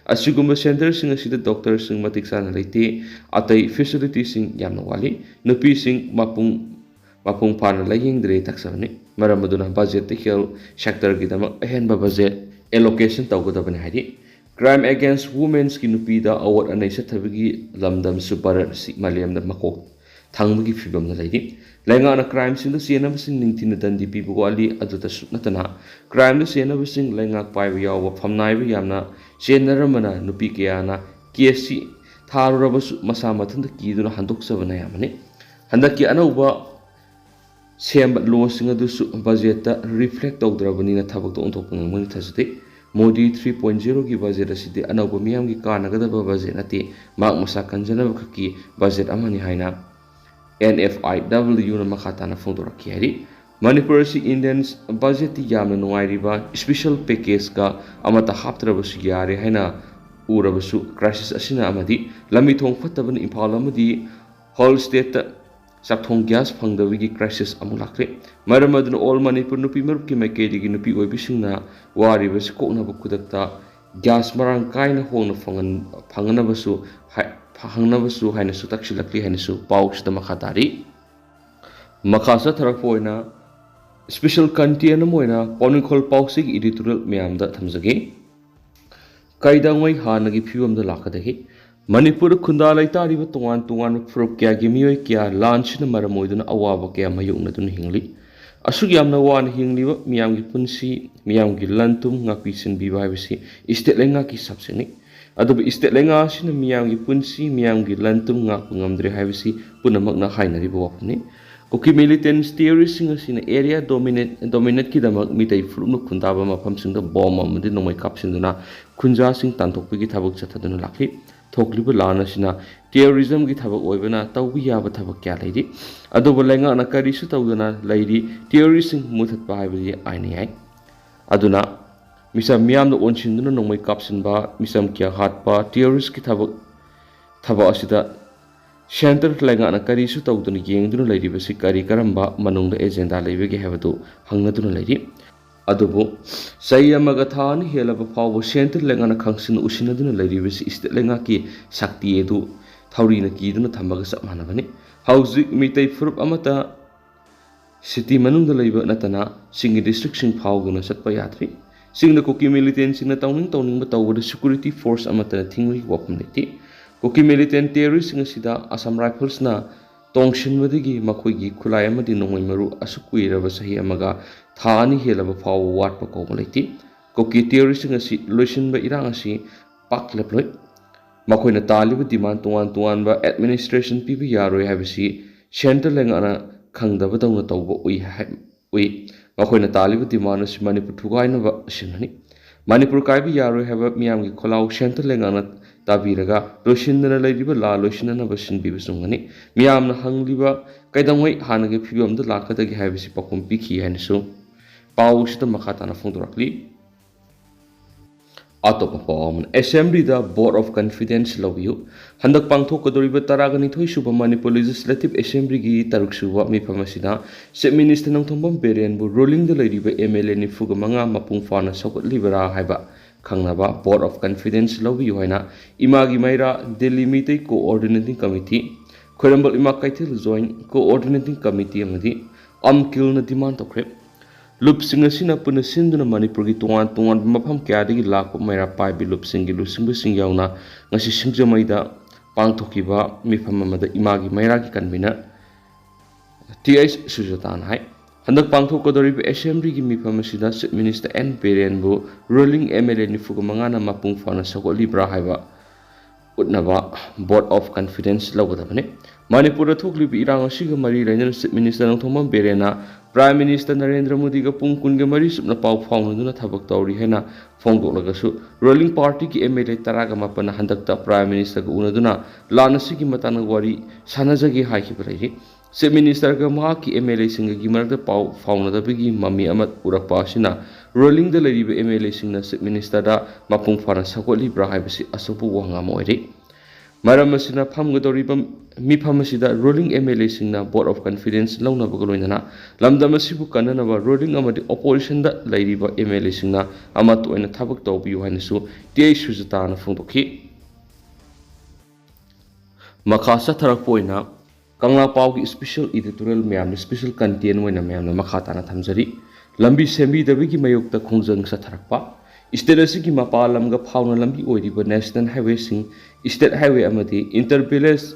ꯑꯁꯤꯒꯨꯝꯕ ꯁꯦꯟꯇꯔꯁꯤꯡ ꯑꯁꯤꯗ ꯗꯣꯛꯇꯔꯁꯤꯡ ꯃꯇꯤꯛ ꯆꯥꯅ ꯂꯩꯇꯦ, ꯑꯇꯩ ꯐꯦꯁꯤꯂꯤꯇꯤꯁꯤꯡ ꯌꯥꯝꯅ ꯋꯥꯠꯂꯤ꯫ ꯅꯨꯄꯤꯁꯤꯡ ꯃꯄꯨꯡ ꯃꯄꯨꯡ ꯐꯥꯅ ꯂꯥꯌꯦꯡꯗ꯭ꯔꯦ ꯇꯥꯛꯆꯕꯅꯤ꯫ ꯃꯔꯝ ꯑꯗꯨꯅ ꯕꯖꯦꯠꯇ ꯍꯦꯜꯊ ꯁꯦꯛꯇꯔꯒꯤꯗꯃꯛ ꯑꯍꯦꯟꯕ ꯕꯖꯦꯠ ꯑꯦꯂꯣꯀꯦꯁꯟ ꯇꯧꯒꯗꯕꯅꯤ ꯍꯥꯏꯔꯤ꯫ ꯀ꯭ꯔꯥꯏꯝ ꯑꯦꯒꯦꯟꯁ ꯋꯨꯃꯦꯟꯁꯀꯤ ꯅꯨꯄꯤꯗ ꯑꯋꯥꯠ ꯑꯅꯩ ꯆꯠꯊꯕꯒꯤ ꯂꯝꯗꯝꯁꯨ ꯚꯥꯔꯠ ꯑꯁꯤ ꯃꯥꯂꯦꯝꯗ ꯃꯀꯣꯛ ꯊꯪꯕꯒꯤ ꯐꯤꯕꯝꯗ ꯂꯩꯔꯤ꯫ ꯂꯩꯉꯥꯛꯅ ꯀ꯭ꯔꯥꯏꯝꯁꯤꯡꯗ ꯆꯦꯟꯅꯕꯁꯤꯡ ꯅꯤꯡꯊꯤꯅ ꯗꯟꯗꯤ ꯄꯤꯕ ꯋꯥꯠꯂꯤ꯫ ꯑꯗꯨꯗꯁꯨ ꯅꯠꯇꯅ, ꯀ꯭ꯔꯥꯏꯝꯗ ꯆꯦꯟꯅꯕꯁꯤꯡ ꯂꯩꯉꯥꯛ ꯄꯥꯏꯕ ꯌꯥꯎꯕ ꯐꯝꯅꯥꯏꯕ ꯌꯥꯝꯅ ꯆꯦꯟꯅꯔꯝꯕꯅ ꯅꯨꯄꯤ ꯀꯌꯥꯅ ꯀꯦꯁꯁꯤ ꯊꯥꯔꯨꯔꯕꯁꯨ ꯃꯁꯥ ꯃꯊꯟꯇ ꯀꯤꯗꯨꯅ ꯍꯟꯗꯣꯛꯆꯕꯅ ꯑꯌꯥꯝꯕꯅꯤ꯫ ꯍꯟꯗꯛꯀꯤ ꯑꯅꯧꯕ ꯁꯦꯝꯕ ꯂꯣꯁꯤꯡ ꯑꯗꯨꯁꯨ ꯕꯖꯦꯠꯇ ꯔꯤꯐ꯭ꯂꯦꯛ ꯇꯧꯗ꯭ꯔꯕꯅꯤꯅ ꯊꯕꯛꯇ ꯑꯣꯟꯊꯣꯛꯄ ꯉꯝꯒꯅꯤ ꯊꯥꯖꯗꯦ꯫ ꯃꯣꯗꯤ ꯊ꯭ꯔꯤ ꯄꯣꯏꯟ ꯖꯤꯔꯣꯒꯤ ꯕꯖꯦꯠ ꯑꯁꯤꯗꯤ ꯑꯅꯧꯕ ꯃꯤꯌꯥꯝꯒꯤ ꯀꯥꯟꯅꯒꯗꯕ ꯕꯖꯦꯠ ꯅꯠꯇꯦ, ꯃꯍꯥꯛ ꯃꯁꯥ ꯀꯟꯖꯅꯕ ꯈꯛꯀꯤ ꯕꯖꯦꯠ ꯑꯃꯅꯤ ꯍꯥꯏꯅ ꯑꯦꯟ ꯑꯦꯐ ꯑꯥꯏ ꯗꯕꯜꯌꯨꯅ ꯃꯈꯥ ꯇꯥꯅ ꯐꯣꯡꯗꯣꯔꯛꯈꯤ ꯍꯥꯏꯔꯤ꯫ ꯃꯅꯤꯄꯨꯔ ꯑꯁꯤ ꯏꯟꯗꯤꯌꯟ ꯕꯖꯦꯠꯇꯤ ꯌꯥꯝꯅ ꯅꯨꯡꯉꯥꯏꯔꯤꯕ ꯏꯁꯄꯤꯁꯦꯜ ꯄꯦꯀꯦꯖꯀ ꯑꯃꯠꯇ ꯍꯥꯞꯇ꯭ꯔꯕꯁꯨ ꯌꯥꯔꯦ ꯍꯥꯏꯅ ꯎꯔꯕꯁꯨ, ꯀ꯭ꯔꯥꯏꯁꯤꯁ ꯑꯁꯤꯅ ꯑꯃꯗꯤ ꯂꯝꯕꯤ ꯊꯣꯡ ꯐꯠꯇꯕꯅ ꯏꯝꯐꯥꯜ ꯑꯃꯗꯤ ꯍꯣꯜ ꯁ꯭ꯇꯦꯠꯇ ꯆꯥꯛꯊꯣꯡ ꯒ꯭ꯌꯥꯁ ꯐꯪꯗꯕꯒꯤ ꯀ꯭ꯔꯥꯏꯁꯤꯁ ꯑꯃꯨꯛ ꯂꯥꯛꯈ꯭ꯔꯦ꯫ ꯃꯔꯝ ꯑꯗꯨꯅ ꯑꯣꯜ ꯃꯅꯤꯄꯨꯔ ꯅꯨꯄꯤ ꯃꯔꯨꯞꯀꯤ ꯃꯥꯏꯀꯩꯗꯒꯤ ꯅꯨꯄꯤ ꯑꯣꯏꯕꯤꯁꯤꯡꯅ ꯋꯥꯔꯤꯕꯁꯤ ꯀꯣꯛꯅꯕ ꯈꯨꯗꯛꯇ ꯒ꯭ꯌꯥꯁ ꯃꯔꯥꯡ ꯀꯥꯏꯅ ꯍꯣꯡꯅ ꯐꯪꯍꯟ-, ꯐꯪꯍꯟꯅꯕꯁꯨ ꯍꯥꯏ-, ꯐꯪꯍꯟꯅꯕꯁꯨ ꯍꯥꯏꯅꯁꯨ ꯇꯛꯁꯤꯜꯂꯛꯂꯤ ꯍꯥꯏꯅꯁꯨ ꯄꯥꯎꯁꯤꯗ ꯃꯈꯥ ꯇꯥꯔꯤ꯫ ꯃꯈꯥ ꯆꯠꯊꯔꯛꯄ ꯑꯣꯏꯅ ꯏꯁꯄꯤꯁꯦꯜ ꯀꯟꯇꯦꯟ ꯑꯃ ꯑꯣꯏꯅ ꯄꯥꯎꯅꯤꯡꯈꯣꯜ ꯄꯥꯎꯆꯦꯒꯤ ꯏꯗꯤꯇꯣꯔꯤꯌꯦꯜ ꯃꯌꯥꯝꯗ ꯊꯝꯖꯒꯦ꯫ ꯀꯩꯗꯧꯉꯩ ꯍꯥꯟꯅꯒꯤ ꯐꯤꯕꯝꯗ ꯂꯥꯛꯀꯗꯒꯦ? ꯃꯅꯤꯄꯨꯔꯗ ꯈꯨꯟꯗꯥ ꯂꯩꯇꯥꯔꯤꯕ ꯇꯣꯉꯥꯟ ꯇꯣꯉꯥꯟꯕ ꯐꯨꯔꯨꯞ ꯀꯌꯥꯒꯤ ꯃꯤꯑꯣꯏ ꯀꯌꯥ ꯂꯥꯟꯁꯤꯅ ꯃꯔꯝ ꯑꯣꯏꯗꯨꯅ ꯑꯋꯥꯕ ꯀꯌꯥ ꯃꯥꯌꯣꯛꯅꯗꯨꯅ ꯍꯤꯡꯂꯤ꯫ ꯑꯁꯨꯛ ꯌꯥꯝꯅ ꯋꯥꯅ ꯍꯤꯡꯂꯤꯕ ꯃꯤꯌꯥꯝꯒꯤ ꯄꯨꯟꯁꯤ, ꯃꯤꯌꯥꯝꯒꯤ ꯂꯟ ꯊꯨꯝ ꯉꯥꯛꯄꯤ ꯁꯦꯟꯕꯤꯕ ꯍꯥꯏꯕꯁꯤ ꯏꯁꯇꯦꯠ ꯂꯩꯉꯥꯛꯀꯤ ꯁꯕꯖꯦꯛꯅꯤ꯫ ꯑꯗꯨꯕꯨ ꯏꯁꯇꯦꯠ ꯂꯩꯉꯥꯛ ꯑꯁꯤꯅ ꯃꯤꯌꯥꯝꯒꯤ ꯄꯨꯟꯁꯤ, ꯃꯤꯌꯥꯝꯒꯤ ꯂꯟ ꯊꯨꯝ ꯉꯥꯛꯄ ꯉꯝꯗ꯭ꯔꯦ ꯍꯥꯏꯕꯁꯤ ꯄꯨꯝꯅꯃꯛꯅ ꯍꯥꯏꯅꯔꯤꯕ ꯋꯥꯐꯝꯅꯤ꯫ ꯀꯨꯀꯤ ꯃꯤꯂꯤꯇꯦꯟꯠ ꯇꯦꯔꯣꯔꯤꯁꯁꯤꯡ ꯑꯁꯤꯅ ꯑꯦꯔꯤꯌꯥ ꯗꯣꯃꯤꯅꯦꯠ-, ꯗꯣꯃꯤꯅꯦꯠꯀꯤꯗꯃꯛ ꯃꯤꯇꯩ ꯐꯨꯔꯨꯞꯅ ꯈꯨꯟꯗꯥꯕ ꯃꯐꯝꯁꯤꯡꯗ ꯕꯣꯝ ꯑꯃꯗꯤ ꯅꯣꯡꯃꯩ ꯀꯥꯞꯁꯤꯟꯗꯨꯅ ꯈꯨꯟꯖꯥꯁꯤꯡ ꯇꯥꯟꯊꯣꯛꯄꯒꯤ ꯊꯕꯛ ꯆꯠꯊꯗꯨꯅ ꯂꯥꯛꯂꯤ꯫ ꯊꯣꯛꯂꯤꯕ ꯂꯥꯟ ꯑꯁꯤꯅ ꯇꯦꯔꯣꯔꯤꯖꯝꯒꯤ ꯊꯕꯛ ꯑꯣꯏꯕꯅ ꯇꯧꯕ ꯌꯥꯕ ꯊꯕꯛ ꯀꯌꯥ ꯂꯩꯔꯤ꯫ ꯑꯗꯨꯕꯨ ꯂꯩꯉꯥꯛꯅ ꯀꯔꯤꯁꯨ ꯇꯧꯗꯅ ꯂꯩꯔꯤ꯫ ꯇꯦꯔꯣꯔꯤꯁꯁꯤꯡ ꯃꯨꯊꯠꯄ ꯍꯥꯏꯕꯗꯤ ꯑꯥꯏꯟꯅ ꯌꯥꯏ꯫ ꯑꯗꯨꯅ ꯃꯤꯆꯝ ꯃꯤꯌꯥꯝꯗ ꯑꯣꯟꯁꯤꯟꯗꯨꯅ ꯅꯣꯡꯃꯩ ꯀꯥꯞꯁꯤꯟꯕ, ꯃꯤꯆꯝ ꯀꯌꯥ ꯍꯥꯠꯄ, ꯇꯦꯔꯣꯔꯤꯁꯀꯤ ꯊꯕꯛ, ꯊꯕꯛ ꯑꯁꯤꯗ ꯁꯦꯟꯇꯔ ꯂꯩꯉꯥꯛꯅ ꯀꯔꯤꯁꯨ ꯇꯧꯗꯅ ꯌꯦꯡꯗꯨꯅ ꯂꯩꯔꯤꯕꯁꯤ ꯀꯔꯤ ꯀꯔꯝꯕ ꯃꯅꯨꯡꯗ ꯑꯦꯖꯦꯟꯗꯥ ꯂꯩꯕꯒꯦ ꯍꯥꯏꯕꯗꯨ ꯍꯪꯅꯗꯨꯅ ꯂꯩꯔꯤ꯫ ꯑꯗꯨꯕꯨ ꯆꯍꯤ ꯑꯃꯒ ꯊꯥ ꯑꯅꯤ ꯍꯦꯜꯂꯕ ꯐꯥꯎꯕ ꯁꯦꯟꯇꯔ ꯂꯩꯉꯥꯛꯅ ꯈꯪꯁꯤꯟꯅ ꯎꯁꯤꯟꯅꯗꯨꯅ ꯂꯩꯔꯤꯕꯁꯤ ꯏꯁꯇꯦꯠ ꯂꯩꯉꯥꯛꯀꯤ ꯁꯛꯇꯤ ꯑꯗꯨ ꯊꯧꯔꯤꯅ ꯀꯤꯗꯨꯅ ꯊꯝꯕꯒ ꯆꯞ ꯃꯥꯟꯅꯕꯅꯤ꯫ ꯍꯧꯖꯤꯛ ꯃꯤꯇꯩ ꯐꯨꯔꯨꯞ ꯑꯃꯠꯇ ꯁꯤꯇꯤ ꯃꯅꯨꯡꯗ ꯂꯩꯕ ꯅꯠꯇꯅ ꯆꯤꯡꯒꯤ ꯗꯤꯁꯇ꯭ꯔꯤꯛꯁꯤꯡ ꯐꯥꯎꯗꯨꯅ ꯆꯠꯄ ꯌꯥꯗ꯭ꯔꯤ꯫ ꯆꯤꯡꯗ ꯀꯨꯀꯤ ꯃꯤꯂꯤꯇꯦꯟꯁꯤꯡꯅ ꯇꯧꯅꯤꯡ ꯇꯧꯅꯤꯡꯕ ꯇꯧꯕꯗ ꯁꯦꯀ꯭ꯌꯨꯔꯤꯇꯤ ꯐꯣꯔꯁ ꯑꯃꯠꯇꯅ ꯊꯤꯡꯕꯒꯤ ꯋꯥꯐꯝ ꯂꯩꯇꯦ꯫ ꯀꯨꯀꯤ ꯃꯤꯂꯤꯇꯦꯟ ꯇꯦꯔꯣꯔꯤꯁꯁꯤꯡ ꯑꯁꯤꯗ ꯑꯁꯥꯝ ꯔꯥꯏꯐꯜꯁꯅ ꯇꯣꯡꯁꯤꯟꯕꯗꯒꯤ ꯃꯈꯣꯏꯒꯤ ꯈꯨꯠꯂꯥꯏ ꯑꯃꯗꯤ ꯅꯣꯡꯃꯩ ꯃꯔꯨ ꯑꯁꯨꯛ ꯀꯨꯏꯔꯕ ꯆꯍꯤ ꯑꯃꯒ ꯊꯥ ꯑꯅꯤ ꯍꯦꯜꯂꯕ ꯐꯥꯎꯕ ꯋꯥꯠꯄ ꯀꯧꯕ ꯂꯩꯇꯦ꯫ ꯀꯨꯀꯤ ꯇꯦꯔꯣꯔꯤꯁꯁꯤꯡ ꯑꯁꯤ ꯂꯣꯏꯁꯤꯟꯕ ꯏꯔꯥꯡ ꯑꯁꯤ ꯄꯥꯛ ꯂꯦꯞꯂꯣꯏ꯫ ꯃꯈꯣꯏꯅ ꯇꯥꯜꯂꯤꯕ ꯗꯤꯃꯥꯟ ꯇꯣꯉꯥꯟ ꯇꯣꯉꯥꯟꯕ ꯑꯦꯗꯃꯤꯅꯤꯁꯇ꯭ꯔꯦꯁꯟ ꯄꯤꯕ ꯌꯥꯔꯣꯏ ꯍꯥꯏꯕꯁꯤ ꯁꯦꯟꯇꯔ ꯂꯩꯉꯥꯛꯅ ꯈꯪꯗꯕꯗꯧꯅ ꯇꯧꯕ ꯎꯏ ꯍꯥꯏ-, ꯎꯏ꯫ ꯃꯈꯣꯏꯅ ꯇꯥꯜꯂꯤꯕ demand ꯑꯁꯤ ꯃꯅꯤꯄꯨꯔ ꯊꯨꯒꯥꯏꯅꯕ ꯁꯤꯟꯕꯅꯤ꯫ ꯃꯅꯤꯄꯨꯔ ꯀꯥꯏꯕ ꯌꯥꯔꯣꯏ ꯍꯥꯏꯕ ꯃꯤꯌꯥꯝꯒꯤ ꯈꯣꯜꯂꯥꯎ ꯁꯦꯟꯇꯔ ꯂꯩꯉꯥꯛꯅ ꯇꯥꯕꯤꯔꯒ ꯂꯣꯏꯁꯤꯟꯗꯅ ꯂꯩꯔꯤꯕ ꯂꯥ ꯂꯣꯏꯁꯤꯟꯅꯅꯕ ꯁꯤꯟꯕꯤꯕ ꯆꯨꯝꯒꯅꯤ꯫ ꯃꯤꯌꯥꯝꯅ ꯍꯪꯂꯤꯕ ꯀꯩꯗꯧꯉꯩ ꯍꯥꯟꯅꯒꯤ ꯐꯤꯕꯝꯗ ꯂꯥꯛꯀꯗꯒꯦ ꯍꯥꯏꯕꯁꯤ ꯄꯥꯎꯈꯨꯝ ꯄꯤꯈꯤ ꯍꯥꯏꯅꯁꯨ ꯄꯥꯎꯁꯤꯗ ꯃꯈꯥ ꯇꯥꯅ ꯐꯣꯡꯗꯣꯔꯛꯂꯤ꯫ ꯑꯇꯣꯞꯄ ꯄꯥꯎ ꯑꯃꯅ, Assembly the vote of confidence ꯂꯧꯕꯤꯌꯨ꯫ ꯍꯟꯗꯛ ꯄꯥꯡꯊꯣꯛꯀꯗꯧꯔꯤꯕ ꯇꯔꯥꯒ ꯅꯤꯊꯣꯏ ꯁꯨꯕ ꯃꯅꯤꯄꯨꯔ Legislative Assembly ꯒꯤ ꯇꯔꯨꯛ ꯁꯨꯕ ꯃꯤꯐꯝ ꯑꯁꯤꯗ Chief Minister ꯅꯣꯡꯊꯣꯝꯕꯝ ꯕꯤꯔꯦꯟꯕꯨ ruling ꯗ ꯂꯩꯔꯤꯕ M L A ꯅꯤꯐꯨꯒ ꯃꯉꯥ ꯃꯄꯨꯡ ꯐꯥꯅ ꯁꯧꯒꯠꯂꯤꯕꯔꯥ ꯍꯥꯏꯕ ꯈꯪꯅꯕ vote of confidence ꯂꯧꯕꯤꯌꯨ ꯍꯥꯏꯅ ꯏꯃꯥꯒꯤ ꯃꯩꯔꯥ ꯗꯤꯜꯂꯤ ꯃꯤꯇꯩ Coordinating Committee, ꯈ꯭ꯋꯥꯏꯔꯝꯕꯟ ꯏꯃꯥ ꯀꯩꯊꯦꯜ Joint Coordinating Committee ꯑꯃꯗꯤ ꯑꯝꯀꯤꯜꯅ demand ꯇꯧꯈ꯭ꯔꯦ꯫ ꯂꯨꯞꯁꯤꯡ ꯑꯁꯤꯅ ꯄꯨꯟꯅ ꯁꯤꯟꯗꯨꯅ ꯃꯅꯤꯄꯨꯔꯒꯤ ꯇꯣꯉꯥꯟ ꯇꯣꯉꯥꯟꯕ ꯃꯐꯝ ꯀꯌꯥꯗꯒꯤ ꯂꯥꯛꯄ ꯃꯩꯔꯥ ꯄꯥꯏꯕꯤ ꯂꯨꯞꯁꯤꯡꯒꯤ ꯂꯨꯆꯤꯡꯕꯁꯤꯡ ꯌꯥꯎꯅ ꯉꯁꯤ ꯁꯤꯡꯖꯃꯩꯗ ꯄꯥꯡꯊꯣꯛꯈꯤꯕ ꯃꯤꯐꯝ ꯑꯃꯗ ꯏꯃꯥꯒꯤ ꯃꯩꯔꯥꯒꯤ convener ꯇꯤ ꯑꯩꯆ ꯁꯨꯖꯥꯇꯥꯅ ꯍꯥꯏ, ꯍꯟꯗꯛ ꯄꯥꯡꯊꯣꯛꯀꯗꯧꯔꯤꯕ Assembly ꯒꯤ ꯃꯤꯐꯝ ꯑꯁꯤꯗ Chief Minister ꯑꯦꯟ ꯕꯤꯔꯦꯟꯕꯨ ruling M L A ꯅꯤꯐꯨꯒ ꯃꯉꯥꯅ ꯃꯄꯨꯡ ꯐꯥꯅ ꯁꯧꯒꯠꯂꯤꯕ꯭ꯔꯥ ꯍꯥꯏꯕ ꯎꯠꯅꯕ vote of confidence ꯂꯧꯒꯗꯕꯅꯤ꯫ ꯃꯅꯤꯄꯨꯔꯗ ꯊꯣꯛꯂꯤꯕ ꯏꯔꯥꯡ ꯑꯁꯤꯒ ꯃꯔꯤ ꯂꯩꯅꯅ Chief Minister Nongthombam ꯕꯤꯔꯦꯟꯅ Prime Minister Narendra ꯃꯣꯗꯤꯒ ꯄꯨꯡ ꯀꯨꯟꯒ ꯃꯔꯤ ꯆꯨꯞꯅ ꯄꯥꯎ ꯐꯥꯎꯅꯗꯨꯅ ꯊꯕꯛ ꯇꯧꯔꯤ ꯍꯥꯏꯅ ꯐꯣꯡꯗꯣꯛꯂꯒꯁꯨ, ruling party ꯒꯤ M L A ꯇꯔꯥꯒ ꯃꯥꯄꯟꯅ ꯍꯟꯗꯛꯇ Prime Minister ꯒ ꯎꯅꯗꯨꯅ ꯂꯥꯟ ꯑꯁꯤꯒꯤ ꯃꯇꯥꯡꯗ ꯋꯥꯔꯤ ꯁꯥꯟꯅꯖꯒꯦ ꯍꯥꯏꯈꯤꯕ ꯂꯩꯔꯤ꯫ Chief Minister ꯒ ꯃꯍꯥꯛꯀꯤ M L A ꯁꯤꯡꯒꯒꯤ ꯃꯔꯛꯇ ꯄꯥꯎ ꯐꯥꯎꯅꯗꯕꯒꯤ ꯃꯃꯤ ꯑꯃ ꯎꯔꯛꯄ ꯑꯁꯤꯅ ruling ꯗ ꯂꯩꯔꯤꯕ M L A ꯁꯤꯡꯅ Chief Minister ꯗ ꯃꯄꯨꯡ ꯐꯥꯅ ꯁꯧꯒꯠꯂꯤꯕ꯭ꯔꯥ ꯍꯥꯏꯕꯁꯤ ꯑꯆꯧꯕ ꯋꯥꯍꯪ ꯑꯃ ꯑꯣꯏꯔꯤ꯫ ꯃꯔꯝ ꯑꯁꯤꯅ ꯐꯝꯒꯗꯧꯔꯤꯕ ꯃꯤꯐꯝ ꯑꯁꯤꯗ ruling M L A ꯁꯤꯡꯅ vote of confidence ꯂꯧꯅꯕꯒ ꯂꯣꯏꯅꯅ ꯂꯝꯗꯝ ꯑꯁꯤꯕꯨ ꯀꯟꯅꯅꯕ ruling ꯑꯃꯗꯤ opposition ꯗ ꯂꯩꯔꯤꯕ M L A ꯁꯤꯡꯅ ꯑꯃꯠꯇ ꯑꯣꯏꯅ ꯊꯕꯛ ꯇꯧꯕꯤꯌꯨ ꯍꯥꯏꯅꯁꯨ ꯇꯤ ꯑꯩꯆ ꯁꯨꯖꯥꯇꯥꯅ ꯐꯣꯡꯗꯣꯛꯈꯤ꯫ ꯃꯈꯥ ꯆꯠꯊꯔꯛꯄ ꯑꯣꯏꯅ ꯀꯪꯂꯥ ꯄꯥꯎꯒꯤ special editorial ꯃꯌꯥꯝꯅ special content ꯑꯣꯏꯅ ꯃꯌꯥꯝꯅ ꯃꯈꯥ ꯇꯥꯅ ꯊꯝꯖꯔꯤ꯫ ꯂꯝꯕꯤ ꯁꯦꯝꯕꯤꯗꯕꯒꯤ ꯃꯥꯌꯣꯛꯇ ꯈꯣꯡꯖꯪ ꯆꯠꯊꯔꯛꯄ꯫ State ꯑꯁꯤꯒꯤ ꯃꯄꯥꯟ ꯂꯝꯒ ꯐꯥꯎꯅ ꯂꯝꯕꯤ ꯑꯣꯏꯔꯤꯕ national highway ꯁꯤꯡ, state highway ꯑꯃꯗꯤ inter village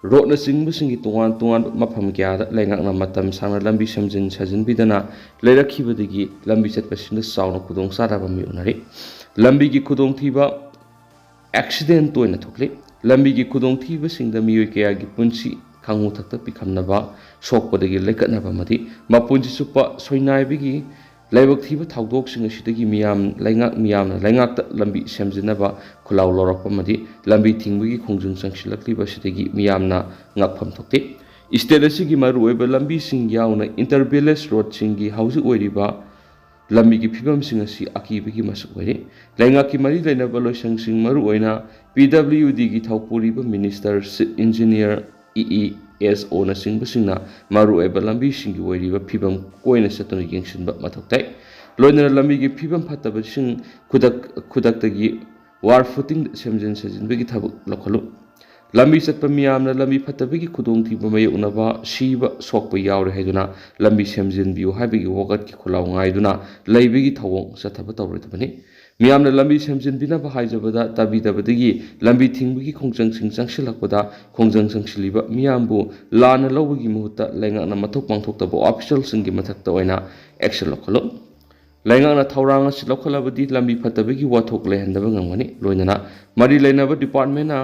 road ꯅꯆꯤꯡꯕꯁꯤꯡꯒꯤ ꯇꯣꯉꯥꯟ ꯇꯣꯉꯥꯟꯕ ꯃꯐꯝ ꯀꯌꯥꯗ ꯂꯩꯉꯥꯛꯅ ꯃꯇꯝ ꯁꯥꯡꯅ ꯂꯝꯕꯤ ꯁꯦꯝꯖꯤꯟ ꯁꯥꯖꯤꯟꯕꯤꯗꯅ ꯂꯩꯔꯛꯈꯤꯕꯗꯒꯤ ꯂꯝꯕꯤ ꯆꯠꯄꯁꯤꯡꯗ ꯆꯥꯎꯅ ꯈꯨꯗꯣꯡꯆꯥꯗꯕ ꯃꯥꯌꯣꯛꯅꯔꯤ꯫ ꯂꯝꯕꯤꯒꯤ ꯈꯨꯗꯣꯡꯊꯤꯕ accident ꯇꯣꯏꯅ ꯊꯣꯛꯂꯤ꯫ ꯂꯝꯕꯤꯒꯤ ꯈꯨꯗꯣꯡꯊꯤꯕꯁꯤꯡꯗ ꯃꯤꯑꯣꯏ ꯀꯌꯥꯒꯤ ꯄꯨꯟꯁꯤ ꯈꯥꯉꯨ ꯊꯛꯇ ꯄꯤꯈꯝꯅꯕ, ꯁꯣꯛꯄꯗꯒꯤ ꯂꯩꯀꯠꯅꯕ ꯑꯃꯗꯤ ꯃꯄꯨꯟꯁꯤ ꯆꯨꯞꯄ ꯁꯣꯏꯅꯥꯏꯕꯒꯤ ꯂꯥꯏꯕꯛ ꯊꯤꯕ ꯊꯧꯗꯣꯛꯁꯤꯡ ꯑꯁꯤꯗꯒꯤ ꯃꯤꯌꯥꯝ ꯂꯩꯉꯥꯛ ꯃꯤꯌꯥꯝꯅ ꯂꯩꯉꯥꯛꯇ ꯂꯝꯕꯤ ꯁꯦꯝꯖꯤꯟꯅꯕ ꯈꯨꯜꯂꯥꯎ ꯂꯧꯔꯛꯄ ꯑꯃꯗꯤ ꯂꯝꯕꯤ ꯊꯤꯡꯕꯒꯤ ꯈꯣꯡꯖꯪ ꯆꯪꯁꯤꯜꯂꯛꯂꯤꯕ ꯑꯁꯤꯗꯒꯤ ꯃꯤꯌꯥꯝꯅ ꯉꯛꯐꯝ ꯊꯣꯛꯇꯦ꯫ ꯏꯁꯇꯦꯠ ꯑꯁꯤꯒꯤ ꯃꯔꯨꯑꯣꯏꯕ ꯂꯝꯕꯤꯁꯤꯡ ꯌꯥꯎꯅ ꯏꯟꯇꯔ ꯚꯤꯂꯦꯖ ꯔꯣꯗꯁꯤꯡꯒꯤ ꯍꯧꯖꯤꯛ ꯑꯣꯏꯔꯤꯕ ꯂꯝꯕꯤꯒꯤ ꯐꯤꯕꯝꯁꯤꯡ ꯑꯁꯤ ꯑꯀꯤꯕꯒꯤ ꯃꯁꯛ ꯑꯣꯏꯔꯤ꯫ ꯂꯩꯉꯥꯛꯀꯤ ꯃꯔꯤ ꯂꯩꯅꯕ ꯂꯣꯏꯁꯪꯁꯤꯡ, ꯃꯔꯨꯑꯣꯏꯅ ꯄꯤ W ꯗꯤꯒꯤ ꯊꯧꯄꯨꯔꯤꯕ minister, chief engineer, E E S ꯑꯣꯅꯆꯤꯡꯕꯁꯤꯡꯅ ꯃꯔꯨꯑꯣꯏꯕ ꯂꯝꯕꯤꯁꯤꯡꯒꯤ ꯑꯣꯏꯔꯤꯕ ꯐꯤꯕꯝ ꯀꯣꯏꯅ ꯆꯠꯇꯨꯅ ꯌꯦꯡꯁꯤꯟꯕ ꯃꯊꯧ ꯇꯥꯏ꯫ ꯂꯣꯏꯅꯅ ꯂꯝꯕꯤꯒꯤ ꯐꯤꯕꯝ ꯐꯠꯇꯕꯁꯤꯡ ꯈꯨꯗꯛ ꯈꯨꯗꯛꯇꯒꯤ ꯋꯥꯔ ꯐꯨꯇꯤꯡ ꯁꯦꯝꯖꯤꯟ ꯁꯥꯖꯤꯟꯕꯒꯤ ꯊꯕꯛ ꯂꯧꯈꯠꯂꯨ꯫ ꯂꯝꯕꯤ ꯆꯠꯄ ꯃꯤꯌꯥꯝꯅ ꯂꯝꯕꯤ ꯐꯠꯇꯕꯒꯤ ꯈꯨꯗꯣꯡꯊꯤꯕ ꯃꯥꯌꯣꯛꯅꯕ, ꯁꯤꯕ, ꯁꯣꯛꯄ ꯌꯥꯎꯔꯦ ꯍꯥꯏꯗꯨꯅ ꯂꯝꯕꯤ ꯁꯦꯝꯖꯤꯟꯕꯤꯌꯨ ꯍꯥꯏꯕꯒꯤ ꯋꯥꯀꯠꯀꯤ ꯈꯨꯜꯂꯥꯎ ꯉꯥꯏꯗꯨꯅ ꯂꯩꯕꯒꯤ ꯊꯧꯑꯣꯡ ꯆꯠꯊꯕ ꯇꯧꯔꯣꯏꯗꯕꯅꯤ꯫ ꯃꯤꯌꯥꯝꯅ ꯂꯝꯕꯤ ꯁꯦꯝꯖꯤꯟꯕꯤꯅꯕ ꯍꯥꯏꯖꯕꯗ ꯇꯥꯕꯤꯗꯕꯗꯒꯤ ꯂꯝꯕꯤ ꯊꯤꯡꯕꯒꯤ ꯈꯣꯡꯖꯪꯁꯤꯡ ꯆꯪꯁꯤꯜꯂꯛꯄꯗ ꯈꯣꯡꯖꯪ ꯆꯪꯁꯤꯜꯂꯤꯕ ꯃꯤꯌꯥꯝꯕꯨ ꯂꯥꯟꯅ ꯂꯧꯕꯒꯤ ꯃꯍꯨꯠꯇ ꯂꯩꯉꯥꯛꯅ ꯃꯊꯧ ꯄꯥꯡꯊꯣꯛꯇꯕ ꯑꯣꯐꯤꯁꯤꯌꯦꯜꯁꯤꯡꯒꯤ ꯃꯊꯛꯇ ꯑꯣꯏꯅ ꯑꯦꯛꯁꯟ ꯂꯧꯈꯠꯂꯨ꯫ ꯂꯩꯉꯥꯛꯅ ꯊꯧꯔꯥꯡ ꯑꯁꯤ ꯂꯧꯈꯠꯂꯕꯗꯤ ꯂꯝꯕꯤ ꯐꯠꯇꯕꯒꯤ ꯋꯥꯊꯣꯛ ꯂꯩꯍꯟꯗꯕ ꯉꯝꯒꯅꯤ꯫ ꯂꯣꯏꯅꯅ ꯃꯔꯤ ꯂꯩꯅꯕ ꯗꯤꯄꯥꯔꯠꯃꯦꯟꯅ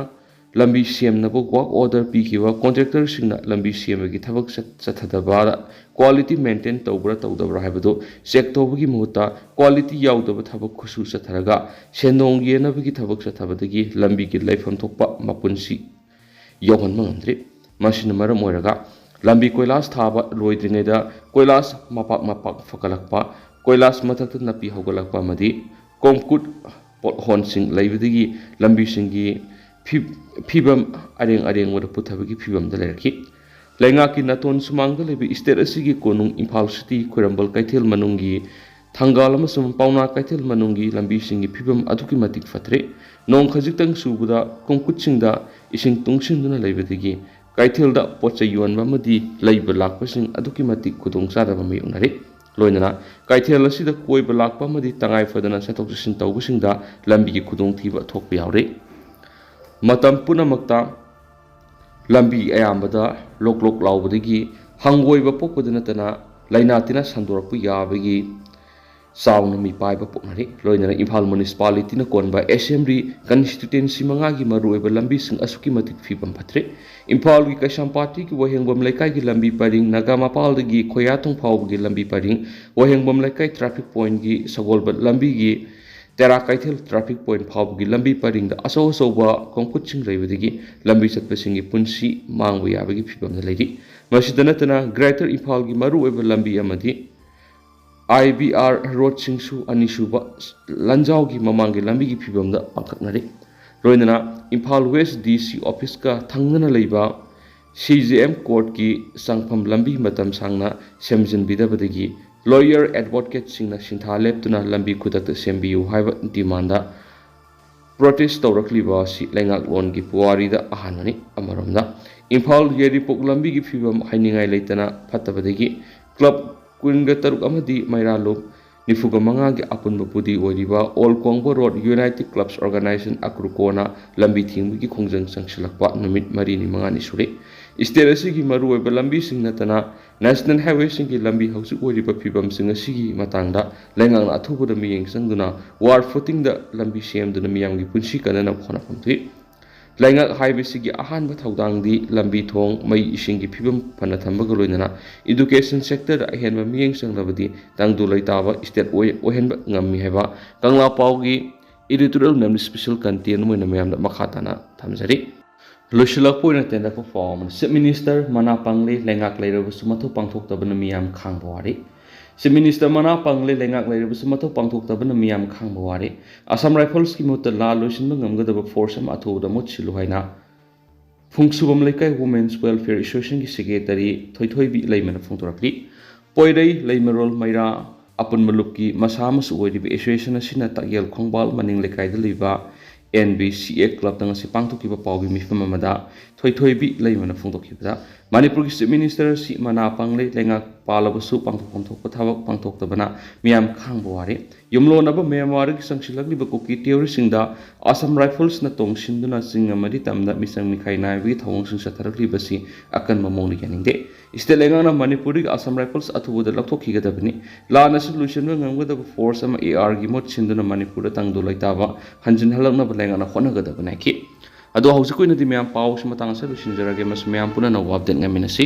ꯂꯝꯕꯤ ꯁꯦꯝꯅꯕ ꯋꯥꯔꯛ ꯑꯣꯔꯗꯔ ꯄꯤꯈꯤꯕ ꯀꯣꯟꯇ꯭ꯔꯦꯛꯇꯔꯁꯤꯡꯅ ꯂꯝꯕꯤ ꯁꯦꯝꯕꯒꯤ ꯊꯕꯛ ꯆꯠ-, ꯆꯠꯊꯗꯕꯗ ꯀ꯭ꯋꯥꯂꯤꯇꯤ ꯃꯦꯟꯇꯦꯟ ꯇꯧꯕ꯭ꯔꯥ ꯇꯧꯗꯕ꯭ꯔꯥ ꯍꯥꯏꯕꯗꯨ ꯆꯦꯛ ꯇꯧꯕꯒꯤ ꯃꯍꯨꯠꯇ ꯀ꯭ꯋꯥꯂꯤꯇꯤ ꯌꯥꯎꯗꯕ ꯊꯕꯛ ꯈꯨꯠꯁꯨ ꯆꯠꯊꯔꯒ ꯁꯦꯟꯗꯣꯡ ꯌꯦꯟꯅꯕꯒꯤ ꯊꯕꯛ ꯆꯠꯊꯕꯗꯒꯤ ꯂꯝꯕꯤꯒꯤ ꯂꯩꯐꯝ ꯊꯣꯛꯄ ꯃꯄꯨꯟꯁꯤ ꯌꯧꯍꯟꯕ ꯉꯝꯗ꯭ꯔꯤ꯫ ꯃꯁꯤꯅ ꯃꯔꯝ ꯑꯣꯏꯔꯒ ꯂꯝꯕꯤ ꯀꯣꯏꯂꯥꯁ ꯊꯥꯕ ꯂꯣꯏꯗ꯭ꯔꯤꯉꯩꯗ ꯀꯣꯏꯂꯥꯁ ꯃꯄꯥꯛ ꯃꯄꯥꯛ ꯐꯒꯠꯂꯛꯄ, ꯀꯣꯏꯂꯥꯁ ꯃꯊꯛꯇ ꯅꯥꯄꯤ ꯍꯧꯒꯠꯂꯛꯄ ꯑꯃꯗꯤ ꯀꯣꯡꯀ꯭ꯔꯤꯠ ꯄꯣꯠꯍꯣꯟꯁꯤꯡ ꯂꯩꯕꯗꯒꯤ ꯂꯝꯕꯤꯁꯤꯡꯒꯤ ꯐꯤ-, ꯐꯤꯕꯝ ꯑꯔꯦꯡ ꯑꯔꯦꯡꯕꯗ ꯄꯨꯊꯕꯒꯤ ꯐꯤꯕꯝꯗ ꯂꯩꯔꯛꯈꯤ꯫ ꯂꯩꯉꯥꯛꯀꯤ ꯅꯥꯇꯣꯟ ꯁꯨꯃꯥꯡꯗ ꯂꯩꯕ ꯏꯁꯇꯦꯠ ꯑꯁꯤꯒꯤ ꯀꯣꯅꯨꯡ ꯏꯝꯐꯥꯜ ꯁꯤꯇꯤ, ꯈ꯭ꯋꯥꯏꯔꯝꯕꯟ ꯀꯩꯊꯦꯜ ꯃꯅꯨꯡꯒꯤ ꯊꯪꯒꯥꯜ ꯑꯃꯁꯨꯡ ꯄꯥꯎꯅꯥ ꯀꯩꯊꯦꯜ ꯃꯅꯨꯡꯒꯤ ꯂꯝꯕꯤꯁꯤꯡꯒꯤ ꯐꯤꯕꯝ ꯑꯗꯨꯛꯀꯤ ꯃꯇꯤꯛ ꯐꯠꯇ꯭ꯔꯦ꯫ ꯅꯣꯡ ꯈꯖꯤꯛꯇꯪ ꯆꯨꯕꯗ ꯀꯣꯡꯀ꯭ꯔꯤꯠꯁꯤꯡꯗ ꯏꯁꯤꯡ ꯇꯨꯡꯁꯤꯟꯗꯨꯅ ꯂꯩꯕꯗꯒꯤ ꯀꯩꯊꯦꯜꯗ ꯄꯣꯠ ꯆꯩ ꯌꯣꯟꯕ ꯑꯃꯗꯤ ꯂꯩꯕ ꯂꯥꯛꯄꯁꯤꯡ ꯑꯗꯨꯛꯀꯤ ꯃꯇꯤꯛ ꯈꯨꯗꯣꯡꯆꯥꯗꯕ ꯃꯥꯌꯣꯛꯅꯔꯦ꯫ ꯂꯣꯏꯅꯅ ꯀꯩꯊꯦꯜ ꯑꯁꯤꯗ ꯀꯣꯏꯕ ꯂꯥꯛꯄ ꯑꯃꯗꯤ ꯇꯉꯥꯏ ꯐꯗꯅ ꯆꯠꯊꯣꯛ ꯆꯠꯁꯤꯟ ꯇꯧꯕꯁꯤꯡꯗ ꯂꯝꯕꯤꯒꯤ ꯈꯨꯗꯣꯡꯊꯤꯕ ꯊꯣꯛꯄ ꯌꯥꯎꯔꯦ꯫ ꯃꯇꯝ ꯄꯨꯝꯅꯃꯛꯇ ꯂꯝꯕꯤ ꯑꯌꯥꯝꯕꯗ ꯂꯣꯛ ꯂꯣꯛ ꯂꯥꯎꯕꯗꯒꯤ ꯍꯪꯒꯣꯏꯕ ꯄꯣꯛꯄꯗ ꯅꯠꯇꯅ ꯂꯥꯏꯅꯥ ꯇꯤꯟꯅꯥ ꯁꯟꯗꯣꯔꯛꯄ ꯌꯥꯕꯒꯤ ꯆꯥꯎꯅ ꯃꯤꯄꯥꯏꯕ ꯄꯣꯛꯅꯔꯤ꯫ ꯂꯣꯏꯅꯅ ꯏꯝꯐꯥꯜ ꯃ꯭ꯌꯨꯅꯤꯁꯤꯄꯥꯂꯤꯇꯤꯅ ꯀꯣꯟꯕ ꯑꯦꯁꯦꯝꯕ꯭ꯂꯤ ꯀꯟꯁꯇꯤꯇ꯭ꯌꯨꯑꯦꯟꯁꯤ ꯃꯉꯥꯒꯤ ꯃꯔꯨꯑꯣꯏꯕ ꯂꯝꯕꯤꯁꯤꯡ ꯑꯁꯨꯛꯀꯤ ꯃꯇꯤꯛ ꯐꯤꯕꯝ ꯐꯠꯇ꯭ꯔꯦ꯫ ꯏꯝꯐꯥꯜꯒꯤ ꯀꯩꯁꯥꯝꯄꯥꯠꯇꯤꯒꯤ ꯋꯥꯍꯦꯡꯕꯝ ꯂꯩꯀꯥꯏꯒꯤ ꯂꯝꯕꯤ ꯄꯔꯤꯡ, ꯅꯥꯒꯥ ꯃꯄꯥꯜꯗꯒꯤ ꯈꯣꯌꯥꯊꯣꯡ ꯐꯥꯎꯕꯒꯤ ꯂꯝꯕꯤ ꯄꯔꯤꯡ, ꯋꯥꯍꯦꯡꯕꯝ ꯂꯩꯀꯥꯏ ꯇ꯭ꯔꯥꯐꯤꯛ ꯄꯣꯏꯟꯒꯤ ꯁꯒꯣꯜꯕꯟ ꯂꯝꯕꯤꯒꯤ ꯇꯦꯔꯥ ꯀꯩꯊꯦꯜ ꯇ꯭ꯔꯥꯐꯤꯛ ꯄꯣꯏꯟ ꯐꯥꯎꯕꯒꯤ ꯂꯝꯕꯤ ꯄꯔꯤꯡꯗ ꯑꯆꯧ ꯑꯆꯧꯕ ꯈꯣꯡꯀꯨꯠꯁꯤꯡ ꯂꯩꯕꯗꯒꯤ ꯂꯝꯕꯤ ꯆꯠꯄꯁꯤꯡꯒꯤ ꯄꯨꯟꯁꯤ ꯃꯥꯡꯕ ꯌꯥꯕꯒꯤ ꯐꯤꯕꯝꯗ ꯂꯩꯔꯤ꯫ ꯃꯁꯤꯗ ꯅꯠꯇꯅ ꯒ꯭ꯔꯦꯇꯔ ꯏꯝꯐꯥꯜꯒꯤ ꯃꯔꯨꯑꯣꯏꯕ ꯂꯝꯕꯤ ꯑꯃꯗꯤ ꯑꯥꯏ ꯕꯤ ꯑꯥꯔ ꯔꯣꯗꯁꯤꯡꯁꯨ ꯑꯅꯤꯁꯨꯕ ꯂꯟꯖꯥꯎꯒꯤ ꯃꯃꯥꯡꯒꯤ ꯂꯝꯕꯤꯒꯤ ꯐꯤꯕꯝꯗ ꯄꯥꯡꯈꯛꯅꯔꯤ꯫ ꯂꯣꯏꯅꯅ ꯏꯝꯐꯥꯜ ꯋꯦꯁ ꯗꯤ ꯁꯤ ꯑꯣꯐꯤꯁꯀ ꯊꯪꯅꯅ ꯂꯩꯕ ꯁꯤ ꯖꯦ ꯑꯦꯝ ꯀꯣꯔꯠꯀꯤ ꯆꯪꯐꯝ ꯂꯝꯕꯤ ꯃꯇꯝ ꯁꯥꯡꯅ ꯁꯦꯝꯖꯤꯟꯕꯤꯗꯕꯗꯒꯤ ꯂꯣꯌꯔ ꯑꯦꯗꯚꯣꯀꯦꯠꯁꯤꯡꯅ ꯁꯤꯟꯊꯥ ꯂꯦꯞꯇꯨꯅ ꯂꯝꯕꯤ ꯈꯨꯗꯛꯇ ꯁꯦꯝꯕꯤꯌꯨ ꯍꯥꯏꯕ ꯗꯤꯃꯥꯟꯗ ꯄ꯭ꯔꯣꯇꯦꯁ ꯇꯧꯔꯛꯂꯤꯕ ꯑꯁꯤ ꯂꯩꯉꯥꯛꯂꯣꯟꯒꯤ ꯄꯨꯋꯥꯔꯤꯗ ꯑꯍꯥꯟꯕꯅꯤ꯫ ꯑꯃꯔꯣꯝꯗ ꯏꯝꯐꯥꯜ ꯌꯥꯏꯔꯤꯄꯣꯛ ꯂꯝꯕꯤꯒꯤ ꯐꯤꯕꯝ ꯍꯥꯏꯅꯤꯡꯉꯥꯏ ꯂꯩꯇꯅ ꯐꯠꯇꯕꯗꯒꯤ ꯀ꯭ꯂꯕ ꯀꯨꯟꯒ ꯇꯔꯨꯛ ꯑꯃꯗꯤ ꯃꯩꯔꯥ ꯂꯨꯞ ꯅꯤꯐꯨꯒ ꯃꯉꯥꯒꯤ ꯑꯄꯨꯟꯕ ꯄꯨꯗꯤ ꯑꯣꯏꯔꯤꯕ ꯑꯣꯜ ꯀꯣꯡꯕ ꯔꯣꯗ ꯌꯨꯅꯥꯏꯇꯦꯗ ꯀ꯭ꯂꯕꯁ ꯑꯣꯔꯒꯅꯥꯏꯖꯦꯁꯟ, ꯑꯀ꯭ꯔꯨꯀꯣꯅ ꯂꯝꯕꯤ ꯊꯤꯡꯕꯒꯤ ꯈꯣꯡꯖꯪ ꯆꯪꯁꯤꯜꯂꯛꯄ ꯅꯨꯃꯤꯠ ꯃꯔꯤꯅꯤ ꯃꯉꯥꯅꯤ ꯁꯨꯔꯦ꯫ ꯏꯁꯇꯦꯠ ꯑꯁꯤꯒꯤ ꯃꯔꯨꯑꯣꯏꯕ ꯂꯝꯕꯤꯁꯤꯡ ꯅꯠꯇꯅ ꯅꯦꯁꯅꯦꯜ ꯍꯥꯏꯋꯦꯁꯤꯡꯒꯤ ꯂꯝꯕꯤ ꯍꯧꯖꯤꯛ ꯑꯣꯏꯔꯤꯕ ꯐꯤꯕꯝꯁꯤꯡ ꯑꯁꯤꯒꯤ ꯃꯇꯥꯡꯗ ꯂꯩꯉꯥꯛꯅ ꯑꯊꯨꯕꯗ ꯃꯤꯠꯌꯦꯡ ꯆꯪꯗꯨꯅ ꯋꯥꯔ ꯐꯨꯇꯤꯡꯗ ꯂꯝꯕꯤ ꯁꯦꯝꯗꯨꯅ ꯃꯤꯌꯥꯝꯒꯤ ꯄꯨꯟꯁꯤ ꯀꯟꯅꯅꯕ ꯍꯣꯠꯅꯐꯝ ꯊꯣꯛꯏ꯫ ꯂꯩꯉꯥꯛ ꯍꯥꯏꯕꯁꯤꯒꯤ ꯑꯍꯥꯟꯕ ꯊꯧꯗꯥꯡꯗꯤ ꯂꯝꯕꯤ ꯊꯣꯡ, ꯃꯩ ꯏꯁꯤꯡꯒꯤ ꯐꯤꯕꯝ ꯐꯅ ꯊꯝꯕꯒ ꯂꯣꯏꯅꯅ ꯏꯗꯨꯀꯦꯁꯟ ꯁꯦꯛꯇꯔꯗ ꯑꯍꯦꯟꯕ ꯃꯤꯠꯌꯦꯡ ꯆꯪꯂꯕꯗꯤ ꯇꯪꯗꯨ ꯂꯩꯇꯥꯕ ꯏꯁꯇꯦꯠ ꯑꯣꯏ-, ꯑꯣꯏꯍꯟꯕ ꯉꯝꯃꯤ ꯍꯥꯏꯕ ꯀꯪꯂꯥ ꯄꯥꯎꯒꯤ editorial ꯅꯝꯂꯤ ꯁ꯭ꯄꯦꯁꯦꯜ ꯀꯟꯇꯦꯟ ꯑꯃ ꯑꯣꯏꯅ ꯃꯌꯥꯝꯗ ꯃꯈꯥ ꯇꯥꯅ ꯊꯝꯖꯔꯤ꯫ ꯂꯣꯏꯁꯤꯜꯂꯛꯄ ꯑꯣꯏꯅ ꯇꯦꯟꯇꯛꯄ ꯄꯥꯎ ꯑꯃꯅ, ꯆꯤꯐ ꯃꯤꯅꯤꯁꯇꯔ ꯃꯅꯥ ꯄꯪꯂꯦ, ꯂꯩꯉꯥꯛ ꯂꯩꯔꯕꯁꯨ ꯃꯊꯧ ꯄꯥꯡꯊꯣꯛꯇꯕꯅ ꯃꯤꯌꯥꯝ ꯈꯥꯡꯕ ꯋꯥꯔꯦ꯫ ꯆꯤꯐ ꯃꯤꯅꯤꯁꯇꯔ ꯃꯅꯥ ꯄꯪꯂꯦ, ꯂꯩꯉꯥꯛ ꯂꯩꯔꯕꯁꯨ ꯃꯊꯧ ꯄꯥꯡꯊꯣꯛꯇꯕꯅ ꯃꯤꯌꯥꯝ ꯈꯥꯡꯕ ꯋꯥꯔꯦ꯫ ꯑꯁꯥꯝ ꯔꯥꯏꯐꯜꯁꯀꯤ ꯃꯍꯨꯠꯇ ꯂꯥꯟ ꯂꯣꯏꯁꯤꯟꯕ ꯉꯝꯒꯗꯕ ꯐꯣꯔꯁ ꯑꯃ ꯑꯊꯨꯕꯗ ꯃꯍꯨꯠ ꯁꯤꯜꯂꯨ ꯍꯥꯏꯅ ꯐꯨꯡꯁꯨꯕꯝ ꯂꯩꯀꯥꯏ ꯋꯨꯃꯦꯟꯁ ꯋꯦꯜꯐꯤꯌꯔ ꯑꯦꯁꯣꯁꯤꯌꯦꯁꯟꯒꯤ ꯁꯦꯀ꯭ꯔꯦꯇꯔꯤ ꯊꯣꯏꯊꯣꯏꯕꯤ ꯂꯩꯃꯅ ꯐꯣꯡꯗꯣꯔꯛꯂꯤ꯫ ꯄꯣꯏꯔꯩ, ꯂꯩꯃꯔꯣꯜ, ꯃꯩꯔꯥ ꯑꯄꯨꯟꯕ ꯂꯨꯞꯀꯤ ꯃꯁꯥ ꯑꯃꯁꯨ ꯑꯣꯏꯔꯤꯕ ꯑꯦꯁꯣꯁꯤꯌꯦꯁꯟ ꯑꯁꯤꯅ ꯇꯥꯛꯌꯦꯜ ꯈꯣꯡꯕꯥꯜ ꯃꯅꯤꯡ ꯂꯩꯀꯥꯏꯗ ꯂꯩꯕ ꯑꯦꯟ ꯕꯤ ꯁꯤ ꯑꯦ ꯀ꯭ꯂꯕꯇ ꯉꯁꯤ ꯄꯥꯡꯊꯣꯛꯈꯤꯕ ꯄꯥꯎꯒꯤ ꯃꯤꯐꯝ ꯑꯃꯗ ꯊꯣꯏꯊꯣꯏꯕꯤ ꯂꯩꯃꯅ ꯐꯣꯡꯗꯣꯛꯈꯤꯕꯗ, ꯃꯅꯤꯄꯨꯔꯒꯤ ꯆꯤꯐ ꯃꯤꯅꯤꯁꯇꯔ ꯑꯁꯤ ꯃꯅꯥ ꯄꯪꯂꯦ, ꯂꯩꯉꯥꯛ ꯄꯥꯜꯂꯕꯁꯨ ꯄꯥꯡꯊꯣꯛꯐꯝ ꯊꯣꯛꯄ ꯊꯕꯛ ꯄꯥꯡꯊꯣꯛꯇꯕꯅ ꯃꯤꯌꯥꯝ ꯈꯥꯡꯕ ꯋꯥꯔꯦ꯫ ꯌꯨꯝꯂꯣꯟꯅꯕ ꯃ꯭ꯌꯥꯟꯃꯥꯔꯗꯒꯤ ꯆꯪꯁꯤꯜꯂꯛꯂꯤꯕ ꯀꯨꯀꯤ ꯇꯦꯔꯣꯔꯤꯁꯁꯤꯡꯗ ꯑꯁꯥꯝ ꯔꯥꯏꯐꯜꯁꯅ ꯇꯣꯡꯁꯤꯟꯗꯨꯅ ꯆꯤꯡ ꯑꯃꯗꯤ ꯇꯝꯗ ꯃꯤꯆꯪ ꯃꯤꯈꯥꯏ ꯅꯥꯏꯕꯒꯤ ꯊꯧꯑꯣꯡꯁꯤꯡ ꯆꯠꯊꯔꯛꯂꯤꯕꯁꯤ ꯑꯀꯟꯕ ꯃꯑꯣꯡꯗ ꯌꯥꯅꯤꯡꯗꯦ꯫ ꯁ꯭ꯇꯦꯠ ꯂꯩꯉꯥꯛꯅ ꯃꯅꯤꯄꯨꯔꯗꯒꯤ ꯑꯁꯥꯝ ꯔꯥꯏꯐꯜꯁ ꯑꯊꯨꯕꯗ ꯂꯧꯊꯣꯛꯈꯤꯒꯗꯕꯅꯤ꯫ ꯂꯥꯟ ꯑꯁꯤ ꯂꯣꯏꯁꯤꯟꯕ ꯉꯝꯒꯗꯕ ꯐꯣꯔꯁ ꯑꯃ AR ꯒꯤ ꯃꯍꯨꯠ ꯁꯤꯟꯗꯨꯅ ꯃꯅꯤꯄꯨꯔꯗ ꯇꯪꯗꯨ ꯂꯩꯇꯥꯕ ꯍꯟꯖꯤꯟꯍꯜꯂꯛꯅꯕ ꯂꯩꯉꯥꯛꯅ ꯍꯣꯠꯅꯒꯗꯕꯅꯤ ꯍꯥꯏꯈꯤ꯫ ꯑꯗꯣ ꯍꯧꯖꯤꯛꯀꯤ ꯑꯣꯏꯅꯗꯤ ꯃꯌꯥꯝ ꯄꯥꯎꯁꯤ ꯃꯇꯥꯡ ꯑꯁꯤꯗ ꯂꯣꯏꯁꯤꯟꯖꯔꯒꯦ꯫ ꯃꯁꯤ ꯃꯌꯥꯝ ꯄꯨꯟꯅ ꯑꯅꯧꯕ ꯑꯞꯗꯦꯠ ꯉꯥꯏꯃꯤꯟꯅꯁꯤ꯫